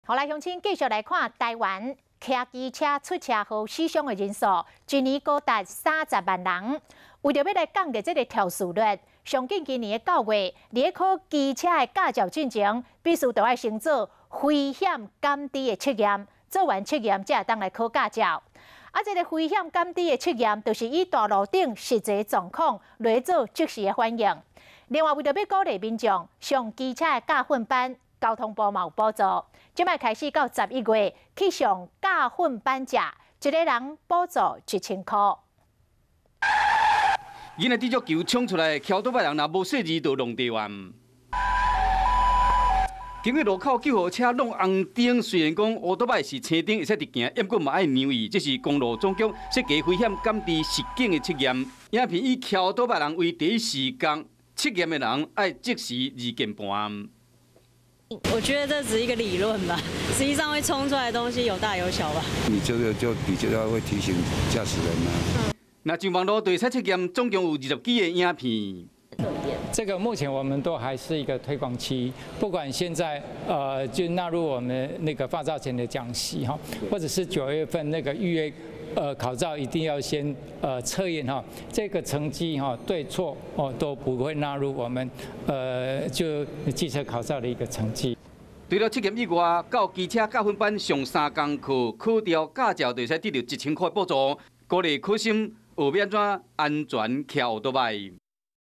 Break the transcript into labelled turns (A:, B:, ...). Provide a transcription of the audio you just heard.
A: 好來，鄉親繼續來看台灣騎機車出車禍死傷的人數，一年高達30萬人。為著欲來降低這个肇事率，上緊今年的9月，佇咧考機車的駕照進前，必須著愛先做危險感知的測驗，做完測驗才會當來考駕照。啊，這个危險感知的測驗，就是以大路頂實際狀況來做即時的反應。另外，為著欲鼓勵民眾上機車的駕訓班，交通部嘛有補助，這擺開始到11月去上駕訓班者，一个人補助1000箍。
B: 囡仔拄足球衝出來，騎歐多擺人若無細膩就弄著啊！經過路口救護車弄紅燈，雖然講歐多擺是青燈會使直行，毋過嘛愛讓伊。這是公路總局設計危險感知實景的測驗，影片以騎歐多擺人為第一視角，測驗的人愛即時按鍵盤。
C: 我覺得這只是一個理論吧，實際上會衝出來的東西有大有小吧。
D: 你這個就比較會提醒駕駛人啦。
B: 那上網路對測測驗，總共有20幾个影片。
E: 這個目前我們都還是一個推廣期，不管現在就納入我們那個發照前的講習哈，或者是9月份那個預約考照一定要先測驗哈，這個成績哈對錯哦都不會納入我們就機車考照的一個成績。
B: 除了測驗以外，到機車駕訓班上三堂課，考著駕照就會使得著1000塊補助，鼓勵考生學欲按怎安全騎歐多擺。